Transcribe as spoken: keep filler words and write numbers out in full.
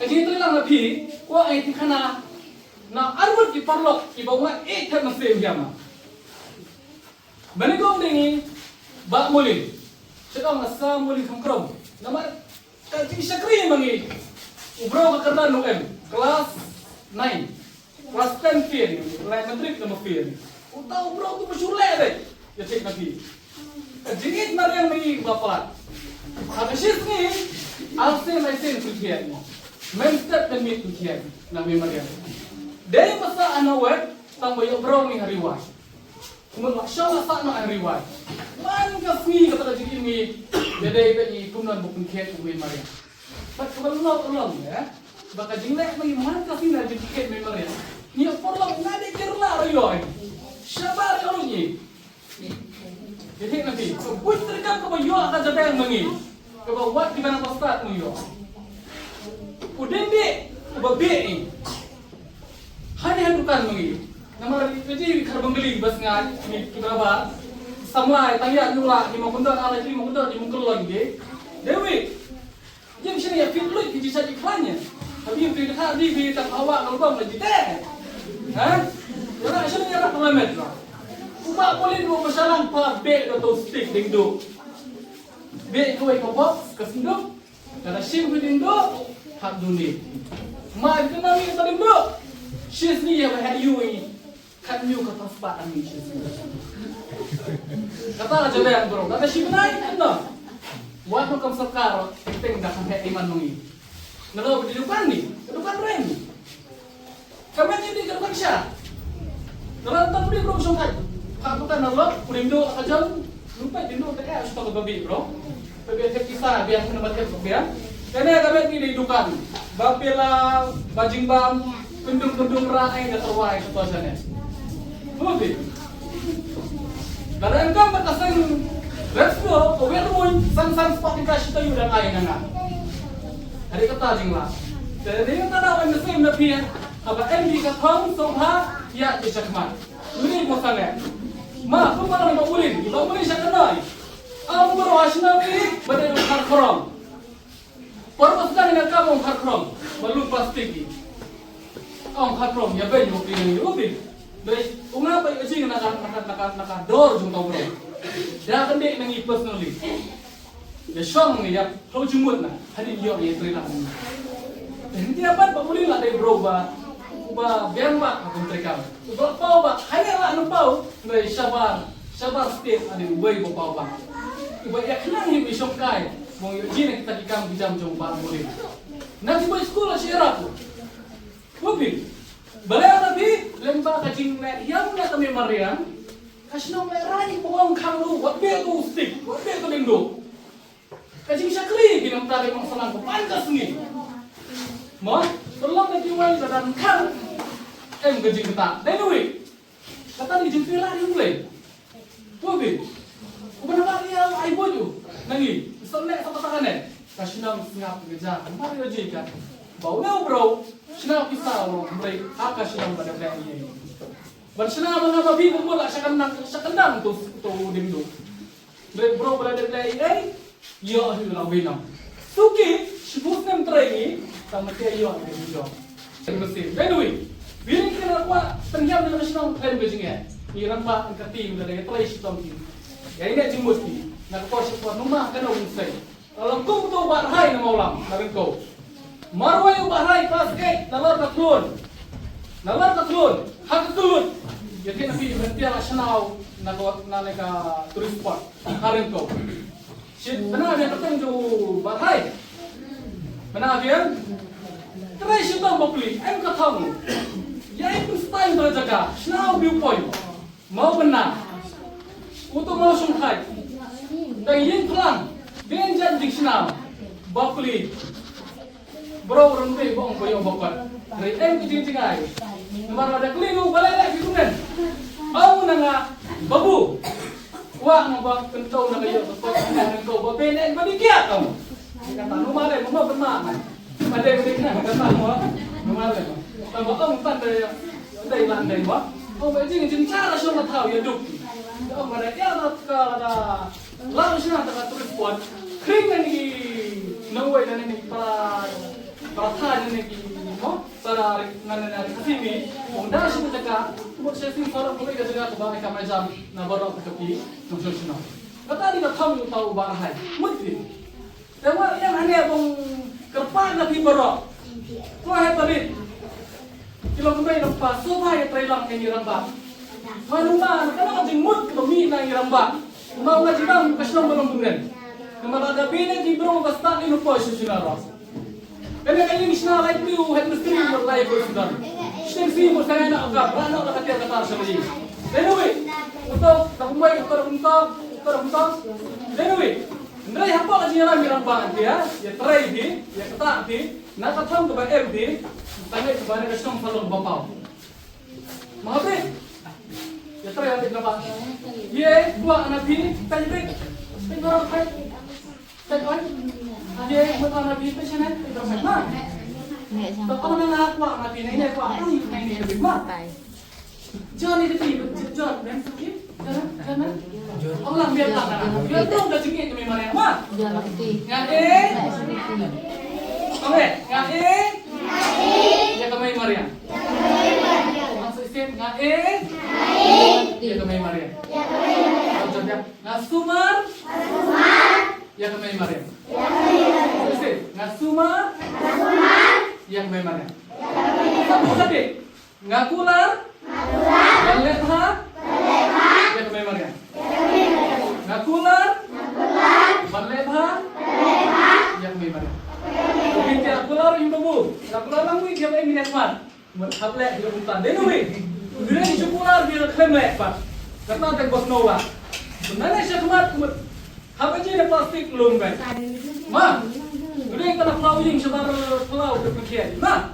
Ka jingïatreilang na phi, kwah ai thikna na arngut ki paralok kiba u nga eh thep mynsiem ïa ma. Mynne kong dei ngi Bah Mulin. Sha kong nga Sam Mulin Kham Krom. Namar ka jingshakri ma ngi, u bro ka kyrdan u em, class nine, class ten phi, lai matric na ma phi. Uta u bro tu ba shu leh dei. Ïa thik na phi. Ka jingïeit mariang ma ngi ba palat. Ha ka shi sngi, ar sien lai sien phi thied mo. Mem step phi miet phi thied na me mariang. Dei ba sah na wet, tang ba ïoh bro ngi ha Ri Wai. Kumno la shong la sah na Ri Wai. Man ka sngi kata ka jingim ngi, ïa dei ba ngi kumno ba pynkhied u me mariang. Bad kaba long long, eh. Ba ka jingleh ma ngi man ka sngi na jingkhied me mariang. Ngi ïoh paralok na dei Kerala ruh ïoh. Shabar ïoh ngi. Ïa thik na phi. Ka buit treikam kaba ïoh ka jabeng ma ngi. Kaba wat kiba nang ba stad ma ngi ïoh. U dei dei uba bieit ngi. Hangne ha dukan ma ngi. Namar ka jingkhar Bengali bas nga ngi kiba ba samla tang ïa ngi la ngi ma kundon ala ngi ma kundon ngi ma kundon ngi. Dewi. Jing sini ïa fit lut ki jisat ki khlaiñ ïa. Abi phi ka bi bi tang hawa ka lubang la jite. Ha? Ïa sini ïa rak lamet la. Uba boleh dua masalah pa be da to stick ding du. Be kawai ka box ka senduk. Kada shim ka ding du. Hak duni. Ma ka nami ka ding du. Shis ni ïa ba ha yu i. Kan yu ka passport ami shi. Kata aja dang bro. Kata shi bnai kan no. Wat no kam sorkar teng da kan he iman ngi. Nalo di dukan ni, dukan rem. Kami ni di dukan sha. Nalo tak di bro song kai. Ka dukan nalo, kudim do ka jam. Lupa di do tak eh suka babi bro. Pebe tek kisa biang na batek biang. Kane ka bet ni di dukan. Ba pela, ba jingbam, kendung-kendung ra ai da terwai ka to jane. Budi. Dalam kam ba tasang respo ko wer mun sang sang spot ka shita yu da ai na nga. Hari kata jingla. Dari kata da wan mesin na pia. Aba M D ka thong song ha ya ti chakmat. Uni mo sange. Ma, tu ma na ulin, ba ulin sha kanai. Am bro ashna ni, ba de khar khrom. Por ba sdang ïa ka ong khar khrom, ba lum plastik hi. Ong khar khrom, ïa beiñ mo phi nang ïa u beiñ. Dei, u nga ba ïa jing na ka, na ka, na ka, na ka dor jong ka bro. Da kan dei nang i personally. Ïa shong ïa, khlem jingmut na, hadien ïoh ïa trei lang. Dei hyndia pat ba u dei la dei bro ba, ba biang ba, ka bun trei kam. Ba paw ba, hanya la nu paw, ngai shabar, shabar step ade uwei ba paw ba. Uba ïa khnang hi uwei shongkai, mong ïoh jin kita ki kam ki jam jong ba mori. Na ki bai skul la shira ko. Ko phi. Balei na phi, lem ba ka jing le yam na ka me mariang. Ka shnong le rai ko ong khang lu, wat be tu stick, wat be tu ding do. Ka jingshakri ki nang tari mang salang ko pan ka sngi. Mo, tolong ka jiwai ka dan kan. Em ka jingkata. Dai lui. Kata ni jingpela ni ulai. Ko bi. Ko bana ba ni ai boju. Nangi, sone sa kata kane. Ka shnong sngap ngeja. Mari oji ka. Bau na bro. Shnong pisa lo. Mari aka shnong pada ni. Ban shnong mana ba bi ko la shakan nang shakan dang tu tu ding tu. Dei bro ba la dep leh ei ei. Ïoh hi la wei nang. Suki, shibun nem trei ngi, tang mate ïoh hi jong. Mesti, by the way, biring kena kwa, tenghiam na shnong em ka jingeh. Ngi ramba ka tim ka dei trei shitong ki. Ïa ine jingmut ki, na ka por shi por numa ka na wungsei. Alam kum tu Bah Rai na Mawlam, na Ryngkew. Marwei u Bah Rai class eight, na lor ka thlun. Na lor ka thlun, ha ka thlun. Ïa kine phi, ban pia la shnong, na ko, na ne ka tourist spot. Ha Ryngkew. Shi, bana biang ka teng ju Bah Rai. Bana biang. Trei shitong bapli, em ka thong. Ïa em pun stai ba jaka, shnong viewpoint. Mawbynna. Uto maw shongthait. Dang ïing phlang. Dang jan jingshna. Bapli. Bro rem dei bong ba ïoh ba kot. Ri em ki jingjngai. Namar da kli nu balei leh ki kumne. Ong na nga babu. Wa nga ba kynto na ka ïoh ba kot na ko ba be ne ba di kiat ong. Kata nu ma leh ma ba ma. Ade ade kna ka ta mo. Normal le. Tang ba ong tan de dei lan dei mo. Ong ba jing jing chara shong la thaw ïa duk. Ong ba da ïa la ka la da. La shna ta ka tourist spot. Kring na ni nongwei na ni para. Para tha ne ki mo, para ngan ne ki simi, ong da shi ka jaka, mo shi sing para ko ka jaka ko ba ka mai jam na baroh ka pi, nong shon shino. Kata di ka tham tau ba hai, mut di. Te wa yang ane bong kerpa na pi baroh. Ko hai parit. Ki long kumbai long pa, so ba ya trai lang ne ngi rang ba. Wa numa, kana ka jingmut ka mi na ngi rang ba. Ma wa jibang ka shnong ba long kumnen. Kama da da bine ki bro ka sta ni lupo shi shina ro. Kane ka ïing shna lai pli u head mistri u lai ko Sudan. Shteng si mo sa na ka ba na ka tiar ka tar sha ba ji. Anyway, uto ta kumbai uto uto uto uto. Anyway, ndrai hapo ka jingïalam ïalam ba ti ya, ya trai ti, ya kata ti, na ka thong ka ba em ti, tang ka ba ne ka shong salong ba pau. Mahabri. Ya trai ti na ba. Ye, buat anak bini, tang bri. Tang orang kai. Tang kai. Ye, buat anak bini, tang sana, tang orang kai. Ma. Tak kau nak buat anak bini, ini buat anak bini, ini ma. John ni keti, John, dan sakit. John, John. Orang biar tak. Biar tu dah jengik kami Maria. Ma. Nga e. Okey, nga e. Ya kami Maria. Maksud isim nga e. Ya kami Maria. Contohnya, nga sumar. Ya kami Maria. Maksud isim, nga sumar. Ya kami Maria. Satu kali. Nga kular. Ban leh bha. Ya kmie Mariang. Nga kular. Ban leh bha. Ya kmie Mariang. Phi nga kular ïa u babu. Nga kular lang wi, ïa ba ïa mine khmat. Mut hap leh ïa u tan. Dei nu wi. Dei shu kular ïa khlem leh pat. Kata te bos Noah. Nane sha khmat mut. Haba ji da plastik lum kai. Ma. Dei ka la plau ïing shabar plau ka pynkhia. Ma.